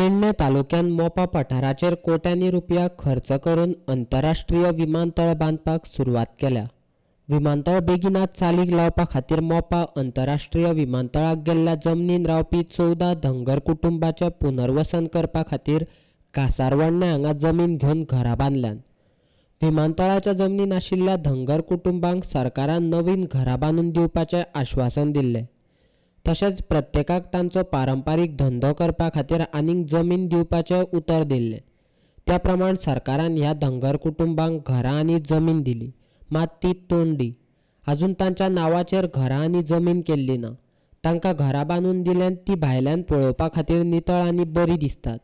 पेडणे तालुक्यांत मोपा पठाराचेर कोट्यांनी रुपया खर्च करून अंतरराष्ट्रीय विमानतळ बांदपाक सुरवात केल्या. विमानतळ बेगिनात चालीक लावपा खातीर मोपा अंतरराष्ट्रीय विमानतळाक गेल्ल्या जमनीन रावपी 14 धनगर कुटुंबाचें पुनर्वसन करपा खातीर कासारवर्णे हांगा जमीन घेवन घरां बांदल्यात. विमानतळाच्या जमनीन आशिल्ल्या धनगर कुटुंबांक सरकारान नवीन घरां बांदून दिवपाचें आश्वासन दिल्लें. तशेंच प्रत्येकाक तांचो पारंपारीक धंदो करपा खातीर आनीक जमीन दिवपाचें उतर दिल्लें. त्या प्रमाण सरकारान ह्या धनगर कुटुंबांक घरां आनी जमीन दिली, मात ती तोंडी. अजून तांच्या नांवाचेर घरां आनी जमीन केल्ली ना. तांकां घरां बांदून दिल्यान ती भायल्यान पळोवपा खातीर नितळ आनी बरी दिसतात,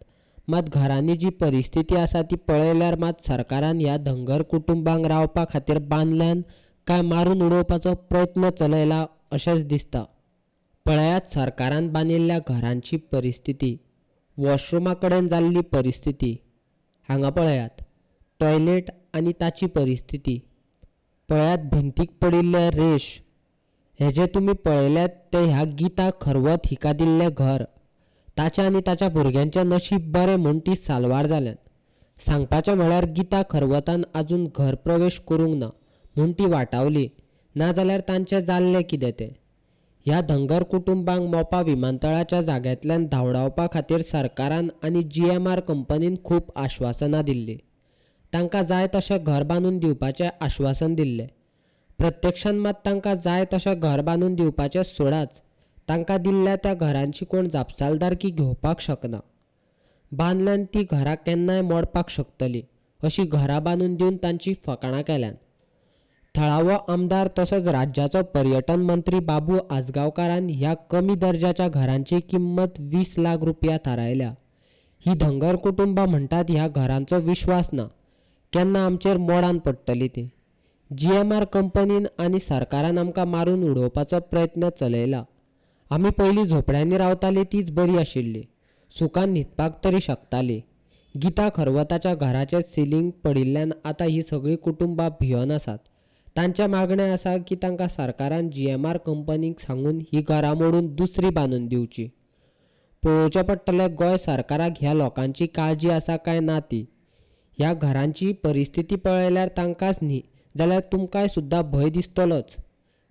मात घरांनी जी परिस्थिती आसा ती पळयल्यार मात सरकारान ह्या धनगर कुटुंबांक रावपा खातीर बांदल्यान काय मारून उडोवपाचो प्रयत्न चलयला अशेंच दिसता. पळयात सरकारान बांदिल्ल्या घरांची परिस्थिती, वॉशरुमा कडेन जाल्ली परिस्थिती, हांगा पळयात टॉयलेट आनी ताची परिस्थिती, पळयात भिंतीक पडिल्ले रेश. हे जे तुमी पळयल्यात ते ह्या गीता खरवत हिका दिल्लें घर. ताच्या आनी ताच्या भुरग्यांचें नशीब बरें म्हूण ती साल्वार जाल्यात. सांगपाचें म्हळ्यार गीता खरवतान आजून घर प्रवेश करूंक ना म्हूण ती वाटावली, नाजाल्यार तांचें जाल्लें कितें तें. ह्या धनगर कुटुंबांक मोपा विमानतळाच्या जाग्यांतल्यान धांवडावपा खातीर सरकारान आनी GMR कंपनीन खूब आश्वासनां दिल्लीं. तांकां जाय तशें घर बांदून दिवपाचें आश्वासन दिल्लें. प्रत्यक्षान मात तांकां जाय तशें घर बांदून दिवपाचें सोडाच, तांकां दिल्ल्या त्या घरांची कोण जापसालदारकी घेवपाक शकना. बांदल्यान ती घरां केन्नाय मोडपाक शकतली अशी घरां बांदून दिवन तांची फकाणां केल्यान. थळावो आमदार तसोच राज्याचो पर्यटन मंत्री बाबू आजगांवकारान ह्या कमी दर्जाच्या घरांची किंमत 20 लाख रुपया थारायल्या. ही धनगर कुटुंबां म्हणटात ह्या घरांचो विश्वास ना, केन्ना आमचेर मोडान पडटली ती. GMR कंपनीन आनी सरकारान आमकां मारून उडोवपाचो प्रयत्न चलयला. आमी पयलीं झोपड्यांनी रावताली तीच बरी आशिल्ली, सुखान न्हिदपाक तरी शकताली. गीता खरवताच्या घराचें सिलींग पडिल्ल्यान आतां ही सगळीं कुटुंबां भियोन आसात. तांचें मागणें आसा की तांकां सरकारान GMR कंपनीक सांगून ही घरां मोडून दुसरी बांदून दिवची. पळोवचें पडटलें गोंय सरकाराक ह्या लोकांची काळजी आसा काय ना ती. ह्या घरांची परिस्थिती पळयल्यार तांकांच न्ही जाल्यार तुमकांय सुद्दां भंय दिसतलोच.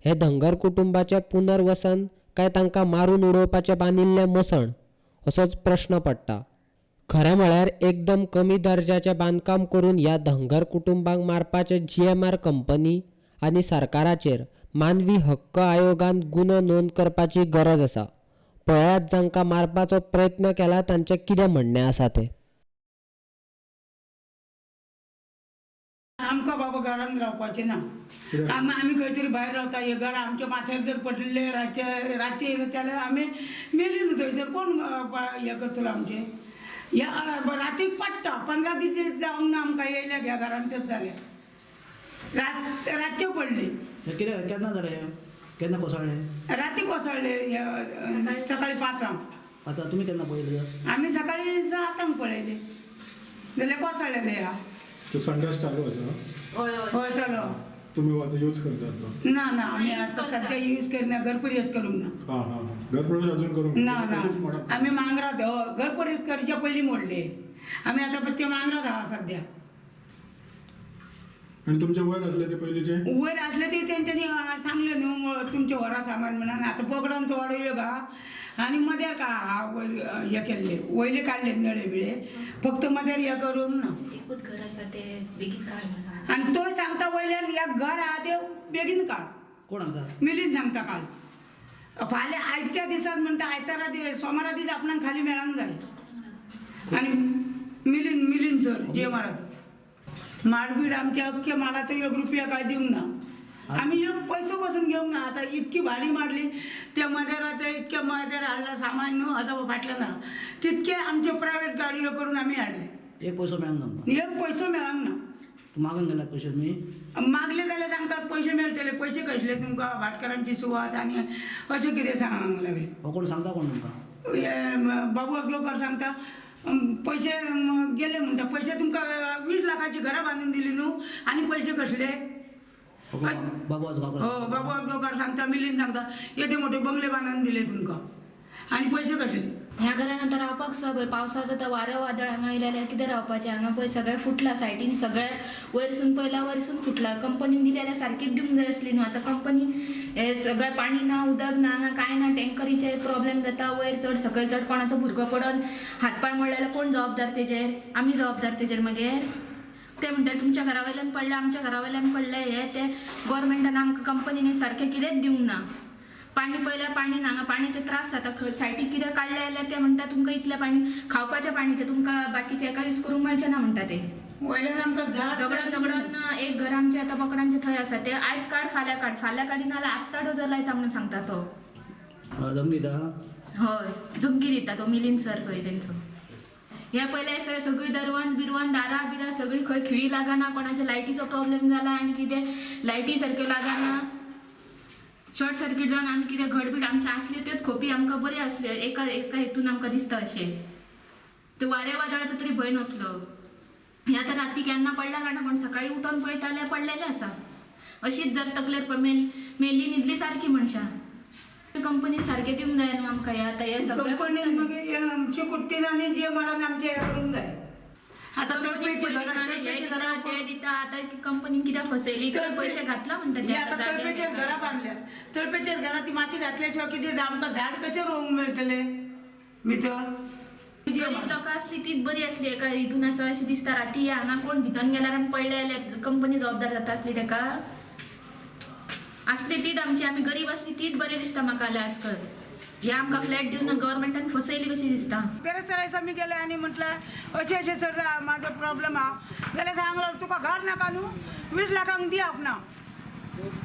हे धनगर कुटुंबाचें पुनर्वसन काय तांकां मारून उडोवपाचें बांदिल्लें मसण असोच प्रश्न पडटा. खरें म्हळ्यार एकदम कमी दर्जाचें बांदकाम करून ह्या धनगर कुटुंबांक मारपाचें GMR company आनी सरकाराचेर मानवी हक्क आयोगान गुन्हो नोंद करपाची गरज आसा. पळयात जांकां मारपाचो प्रयत्न केला तांचें कितें म्हणणें आसा तें. आमकां बाबा घरान रावपाचें ना, आमी खंय तरी भायर रावता. हे घर आमच्या माथ्यार जर पडिल्ले रातचे रातचे येयले जाल्यार आमी मेली न्हू, थंयसर कोण हें करतलो आमचें. ह्या रातीक पडटा, 15 दीस जावंक ना आमकां येयल्या ह्या घरान, तेच जालें रातचे पडले. कितें केन्ना जालें, केन्ना कोसळ्ळें? राती कोसळ्ळे सकाळी 5. आतां तुमी केन्ना पळयलें? आमी सकाळी 7 पळयलें जाल्यार कोसळ्ळेलें. ह्या तो संडास चालू आसा? हय चालू. तुमी आतां यूज करतात तो? ना ना, आमी आतां सद्या यूज करिना, घरप्रवेश करूंक ना. हां हां, घरप्रवेश अजून करूंक ना? ना, आमी मांगरात घरप्रवेश करच्या पयलीं मोडले आमी. आतां ते मांगरात आहा सद्या. आनी तुमचे वयर आसले ते पयलींचे? वयर आसले ते तेंच्यांनी सांगलें न्हू तुमचें व्हरा सामान म्हणून. आतां पगडांचो वाडो एक आहा आनी मद्यार का हा वयर हे केल्ले, वयले काडले नळे बिळे, फक्त मद्यार हे करूंक ना. एकूच घर आसा ते बेगीन काड म्हणून सांगला. आनी तोय सांगता वयल्यान ह्या घर आहा ते बेगीन काड. कोण सांगता? मिलीन सांगता काल फाल्यां आयच्या दिसात म्हणटा, आयतारा दीस सोमारा दीस आपणाक खाली मेळांक जाय. आनी मिलीन मिलीन सर GMRाचो माडबीड आमच्या अख्ख्या माडाचो 1 रुपया काय दिवंक ना आमी, एक पयसो पसून घेवंक ना. आतां इतकी भाडी मारली त्या मदेराचो, इतक्या मदेर हाडला सामान न्हू आतां फाटल्यान ना, तितके आमचे प्रायवेट गाडयो करून आमी हाडले. एक पयसो मेळना तुमकां? एक पयसो मेळांक ना. मागून गेल्यात पयशे तुमी? मागले जाल्यार सांगतात पयशे मेळटले, पयशे कसले तुमकां, भाटकारांची सुवात आनी अशें कितें सांगूंक लागले. हो कोण सांगता, कोण तुमकां? हे बाबू आजगांवकार सांगता पयशे गेले म्हणटा. पयशे तुमकां 20 लाखाची घरां बांदून दिली न्हू आनी पयशे कसले? बाबू आजगांवकार? हो, बाबू आजगांवकार सांगता, मिलीन सांगता येदे मोठे बंगले बांदून दिले तुमकां आनी पयशे कसले? ह्या घरान आतां रावपाक सुद्दां पळय पावसाचो आतां वारें वादळ हांगा येयलें जाल्यार कितें रावपाचें? हांगा पळय सगळें फुटलां, सायडीन सगळें वयरसून पयला वयरसून फुटलां. कंपनीन दिलें जाल्यार सारकीच दिवंक जाय आसली न्हू. आतां कंपनी हे सगळें पाणी ना, उदक ना, हांगा कांय ना, टँकरीचे प्रॉब्लेम जाता. वयर चड सकयल चड कोणाचो भुरगो पडोन हात पांय मोडले जाल्यार कोण जबाबदार तेजेर? आमी जबाबदार तेजेर मागीर? ते म्हणटा तुमच्या घरा वयल्यान पडले, आमच्या घरा वयल्यान पडले. हे ते गोवोरमेंटान आमकां कंपनीन सारकें कितेंच दिवंक ना. पाणी पयल्यार पाणी ना, हांगा पाण्याचे त्रास जाता. खंय सायडीक कितें काडलें जाल्यार ते म्हणटा तुमकां इतलें पाणी खावपाचें पाणी तें तुमकां बाकीचें हेका यूज करूंक मेळचें ना म्हणटा ते. वयल्यान आमकां झाड झगडोन झगडोन एक घर आमचें आतां बोकडांचें थंय आसा, तें आयज काड फाल्यां काड, फाल्यां काडिना जाल्यार आत्तां डोजर लायता म्हणून सांगता तो. धमकी दिता? हय, धमकी दिता तो मिलिंद सर खंय तेंचो. हे पयले सगळी दरवण बिरवण दारां बिरां सगळी खंय खिळी लागना, कोणाच्या लायटीचो प्रॉब्लेम जाला आनी कितें लायटी सारक्यो लागना, शॉर्ट सर्कीट जावन आमी कितें घडबीड आमचे आसल्यो त्योच खोपी आमकां बऱ्यो आसल्यो. एका एका हेतून आमकां दिसता अशें ते वाऱ्या वादळाचो तरी भंय नासलो. हे आतां राती केन्ना पडल्या जाणा कोण, सकाळी उठोन पळयता जाल्यार पडलेलें आसा. अशीच जर तकलेर मेल्ली न्हिदली सारकी मनशां. कंपनीन सारकें दिवंक जाय न्हू आमकां. हे आतां हे सगळें कंपनीन मागीर आमची कुट्टीन आनी जे मारान आमचें हें करूंक जाय. आतां तळपेची घरां ते दिता आतां कंपनीन कित्याक फसयली, पयशे घातला म्हणटा ते. आतां तळपेचेर घरां बांदल्या, तळपेचेर घरां ती माती घातल्या शिवाय कितें आमकां झाड कशें रोवंक मेळटलें भितर? गरीब लोकां आसली तीच बरी आसली एका हितून आसा अशें दिसता. राती हांगा कोण भितर गेल्यार आनी पडले जाल्यार कंपनी जबाबदार जाता आसली तेका? आसली तीच आमची, आमी गरीब आसली तीच बरें दिसता म्हाका जाल्यार आजकाल. हे आमकां फ्लॅट दिवन गव्हर्मेंटान फसयली कशी दिसता. बेरेस्तारा दिसा आमी गेले आनी म्हटलें अशें अशें सर म्हाजो प्रॉब्लम आहा, जाल्यार सांगलो तुका घर नाका न्हू, 20 लाखांक दी आपणा.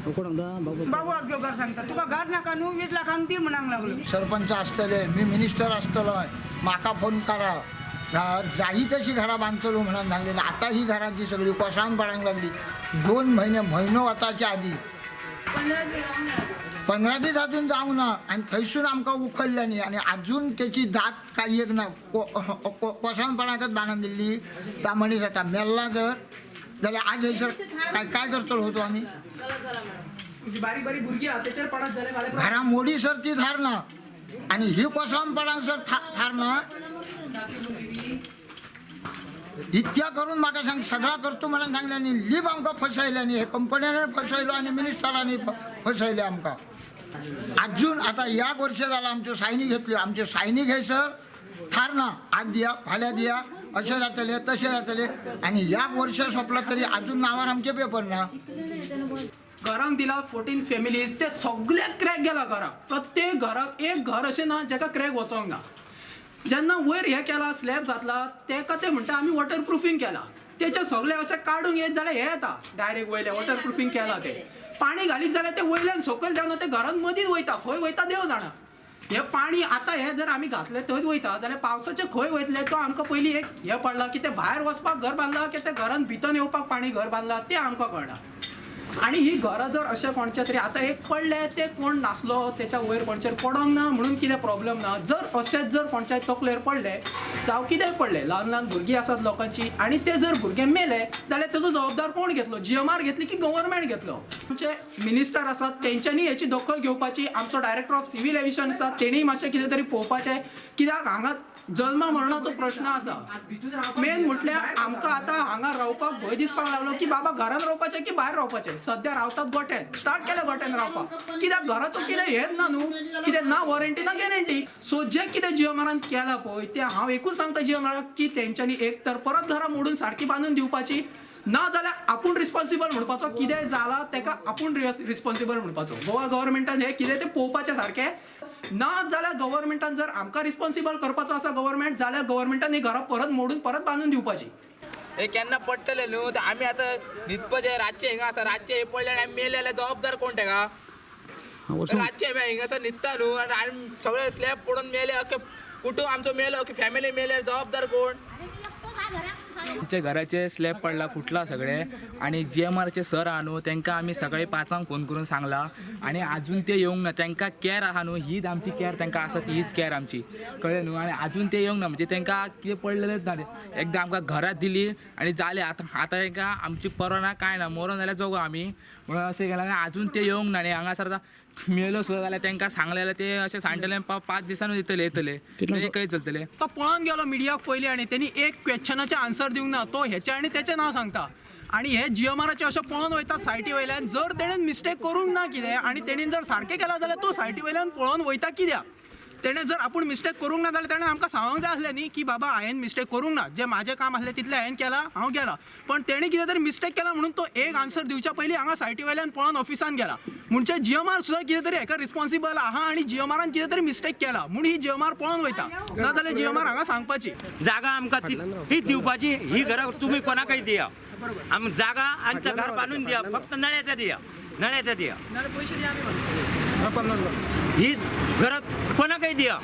कोण सांगता? बाबू आजगांवकार सांगता तुका घर नाका न्हू, 20 लाखांक दी म्हणूंक लागलो. सरपंच आसतले, मी मिनिस्टर आसतलो, म्हाका फोन करा, जायी तशी घरां बांदतलो म्हणून सांगलेली. आतां ही घरां जी सगळी कोसळान पडूंक लागली. 2 म्हयने म्हयनो वताच्या आदी 15 दीस अजून जावंक ना आनी थंयसून आमकां उखल्ले न्ही आनी अजून तेची दात कांय एक ना. कोसळानपणाकच बांदून दिल्ली ता मनीस आतां मेल्ला जर जाल्यार आज थंयसर काय काय करतलो होतो आमी? बारीक बारीक भुरगीं आहा तेचेर पडत जाल्यार घरां मोडी सर ती थारना आनी ही कोसळानपणान सर थारना. इतक्या करून म्हाका सांग सगळा करतो म्हणून सांगलें आनी लीप आमकां फसयलें न्ही. हे कंपनीने फसयलो आनी मिनिस्टरांनी फसयलें आमकां. अजून आतां ह्या वर्ष जाला आमच्यो सायनी घेतल्यो, आमच्यो सायनी घेसर थारना. आज दिया फाल्यां दिया अशें जातलें तशें जातलें आनी ह्या वर्ष सोंपला तरी अजून नांवार आमचे पेपर ना. घरांक दिला 14 फॅमिलीज, ते सगळ्याक क्रॅक गेला घराक. प्रत्येक घराक एक घर अशें ना जेका क्रॅक वचोंक ना. जेन्ना वयर हें केला स्लॅब घातला तेका ते म्हणटा आमी वॉटर प्रुफींग केला, तेचे सगळे अशें काडूंक येत जाल्यार हें येता डायरेक्ट वयलें वॉटर प्रुफींग केलां तें. पाणी घालीत जाल्यार तें वयल्यान सकयल देंवना, तें घरान मदींच वयता, खंय वयता देव जाणा. हें पाणी आतां हें जर आमी घातलें थंयच वयता जाल्यार पावसाचें खंय वयतलें तो आमकां पयलीं एक हें पडलां की तें भायर वचपाक घर बांदलां की तें घरान भितर येवपाक पाणी घर बांदलां तें आमकां कळना. आनी ही घरां जर अशें कोणचें तरी आतां एक पडलें तें कोण नासलो तेच्या वयर कोणचेर पडोंक ना म्हणून कितें प्रॉब्लम ना. जर अशेंच जर कोणच्याय तकलेर पडलें जावं कितेंय पडलें, ल्हान ल्हान भुरगीं आसात लोकांची आनी ते जर भुरगे मेले जाल्यार तेजो जबाबदार कोण घेतलो? जीएमआर घेतली की गव्हर्मेंट घेतलो? आमचे मिनिस्टर आसात तेंच्यांनी हेची दखल घेवपाची. आमचो डायरेक्टर ऑफ सिव्हील एविएशन आसा तेणीय मातशें कितें तरी पळोवपाचें, कित्याक हांगा जल्मा मरणाचो प्रश्न आसा. मेन म्हटल्यार आमकां आतां हांगा रावपाक भंय दिसपाक लागलो की बाबा घरान रावपाचें की भायर रावपाचें. सद्या रावतात गोट्यान, स्टार्ट केलें गोट्यान रावपाक, कित्याक घराचो कितें हेंच ना न्हू, कितें ना वॉरंटी ना गॅरंटी. सो जें कितें जीएमआरान केलां पळय तें हांव एकूच सांगता जीएमआराक की तेंच्यांनी एक तर परत घरां मोडून सारकी बांदून दिवपाची, ना जाल्यार आपूण रिस्पॉन्सिबल म्हणपाचो. कितें जालां तेका आपूण रिस्पॉन्सिबल म्हणपाचो. गोवा गव्हर्मेंटान हें कितें तें पळोवपाचें सारकें. ना जाल्यार गव्हर्मेंटान जर आमकां रिस्पॉन्सिबल करपाचो आसा गव्हर्मेंट, जाल्यार गव्हर्मेंटान ही घरां परत मोडून परत बांदून दिवपाची. हे केन्ना पडटले न्हू तर आमी आतां न्हिदपाचें, रातचें हिंगा आसा, रातचें हे पडलें आनी आमी मेले जाल्यार जबाबदार कोण तेका? रातचें आमी हिंगासर न्हिदता न्हू आनी आमी सगळे स्लॅब पडून मेले, अख्खे कुटूंब आमचो मेलो, अख्खे फॅमिली मेले, जबाबदार कोण? आमच्या घराचे स्लॅब पडला, फुटला सगळे. आनी जीएमआरचे सर आहा न्हू तांकां आमी सकाळी 5 फोन करून सांगला आनी आजून ते येवंक ना. तांकां कॅर आहा न्हू, हीच आमची कॅर तांकां आसा ती हीच कॅर आमची, कळ्ळें न्हू. आनी आजून ते येवंक ना, म्हणजे तांकां कितें पडलेलेंच ना. एकदां आमकां घरां दिली आनी जालें. आतां आतां तांकां आमची परवा ना कांय ना, मरोन जाल्यार जगो आमी, म्हणून अशें केलां आनी आजून ते येवंक ना न्ही. हांगासर आतां मेलो सुद्दां जाल्यार तांकां सांगलें जाल्यार ते अशें सांगतले 5 दिसांनी येतले येतले ते खंय चलतले. तो पळोवन गेलो मिडियाक पयलीं आनी तेणी एक क्वेश्चनाचें आन्सर दिवंक ना. तो हेचें आनी तेचें नांव सांगता आनी हे जीएमआराचे अशें पळोवन वयता सायटी वयल्यान. जर तेणेन मिस्टेक करूंक ना कितें आनी तेणेन जर सारकें केलां जाल्यार तो सायटी वयल्यान पळोवन वयता कित्याक? तेणें जर आपूण मिस्टेक करूंक ना जाल्यार तेणें आमकां सांगूंक जाय आसलें न्ही की बाबा हांवें मिस्टेक करूंक ना, जें म्हाजें काम आसलें तितलें हांवें केलां, हांव गेलां. पण तेणें कितें तरी मिस्टेक केला म्हणून तो एक आन्सर दिवच्या पयलीं हांगा सायटी वयल्यान पळोवन ऑफिसान गेला. म्हणजे जीएमआर सुद्दां कितें तरी हेका रिस्पॉन्सिबल आहा आनी जीएमआरान कितें तरी मिस्टेक केला म्हूण ही जीएमआर पळोवन वयता, ना जाल्यार जीएमआर हांगा सांगपाची. जागा आमकां ही दिवपाची, ही घरां तुमी कोणाकय दिया, आम जागा आनी घर बांदून दिया, फक्त नळ्याचा दिया, नळ्याचा दिया, पयशे दिया आमी. हीच घरां कोणाकय दिया.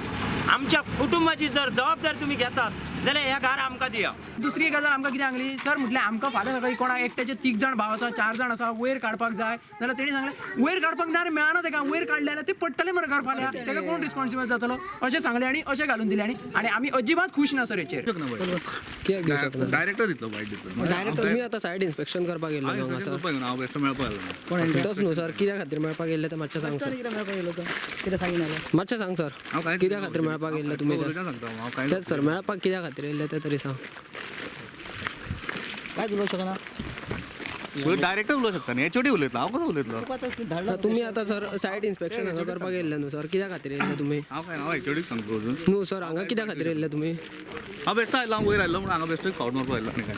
आमच्या कुटुंबाची जर जबाबदारी तुम्ही घेतात जाल्यार ह्या घर आमकां दिया. दुसरी गजाल आमकां कितें सांगली सर, म्हटलें आमकां फाल्यां सकाळीं कोणाक एकट्याचे 3 जाण भाव आसा, 4 जाण आसा, वयर काडपाक जाय जाल्यार तेणी सांगलें वयर काडपाक ना मेळना तेका, वयर काडलें जाल्यार ते पडटलें मरे घर फाल्यां, तेका कोण रिस्पॉन्सिबल जातलो अशें सांगलें आनी अशें घालून दिलें. आनी आनी आमी अजिबात खूश ना सर हेचेर. डायरेक्टर दितलो बायट दितलो. डायरेक्ट तुमी आतां सायड इन्स्पेक्शन करपाक गेल्ले हांगा सर? तोच न्हू सर, कित्या खातीर मेळपाक गेल्ले ते मातशें सांग सर. मातशें सांग सर, कित्या खातीर मेळपाक गेल्ले तुमी? तेच सर, मेळपाक कित्या खातीर येयल्ले ते तरी सांग. काय उलोवंक शकना? डायरेक्टर उलोवंक शकता न्ही, एचओडी उलयतलो, हांव कसो उलयतलो? तुमी आतां सर सायड इन्स्पेक्शन हांगा करपाक येयल्ले न्हू सर, कित्या खातीर येयल्ले तुमी? हांव काय हांव एचओडीक सांगता अजून. न्हू सर, हांगा कित्या खातीर येयल्ले तुमी? हांव बेश्टो आयलो, हांव वयर आयलो म्हणून हांगा बेश्टो फावट मारपाक आयलो आनी काय.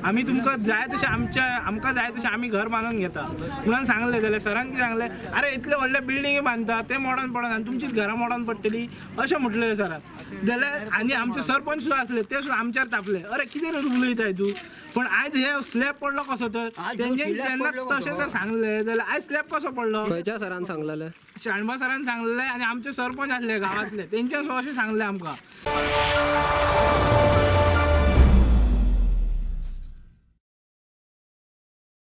आमी तुमकां जाय तशें आमच्या आमकां जाय तशें आमी घर बांदून घेता म्हणून सांगलें. जाल्यार सरान कितें सांगलें, अरे इतले व्हडले बिल्डिंगी बांदता ते मोडोन पडना आनी तुमचीच घरां मोडोन पडटली अशें म्हटलें सरान. जाल्यार आनी आमचे सरपंच सुद्दां आसले ते सुद्दां आमच्यार तापले, अरे कितें रे उलयताय तूं, पण आयज हे स्लॅब पडलो कसो तर तेंच्यांनी तेन्ना तशें जर सांगलें जाल्यार आयज स्लॅब कसो पडलो? खंयच्या सरान सांगलेलें? शाणबा सरान सांगलें आनी आमचे सरपंच आसले गांवांतले तेंच्या सुद्दां अशें सांगलें आमकां.